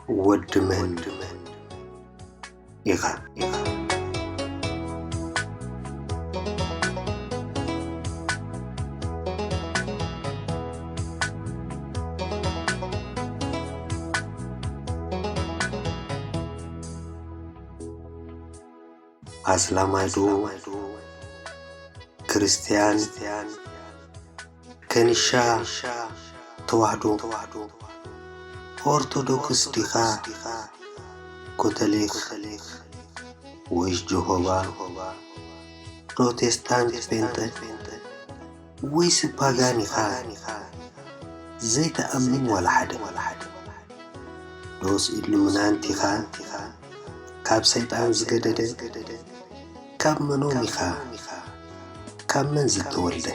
ወዲ መን ኢኻ? ኣስላማይ ዶ ክርስትያን? ከኒሻ ተዋህዶ ኦርቶዶክስ ዲኻ? ኮተሊክ ወይስ ጆሆባ? ፕሮቴስታንት ጴንጠ ወይስ ፓጋን ኢኻ? ዘይትኣምን ዋላ ሓደ። ዶስ ኢሉሚናንቲ ኢኻ? ካብ ሰይጣን ዝገደደ ካብ መኖም ኢኻ? ካብ መን ዝተወልደ?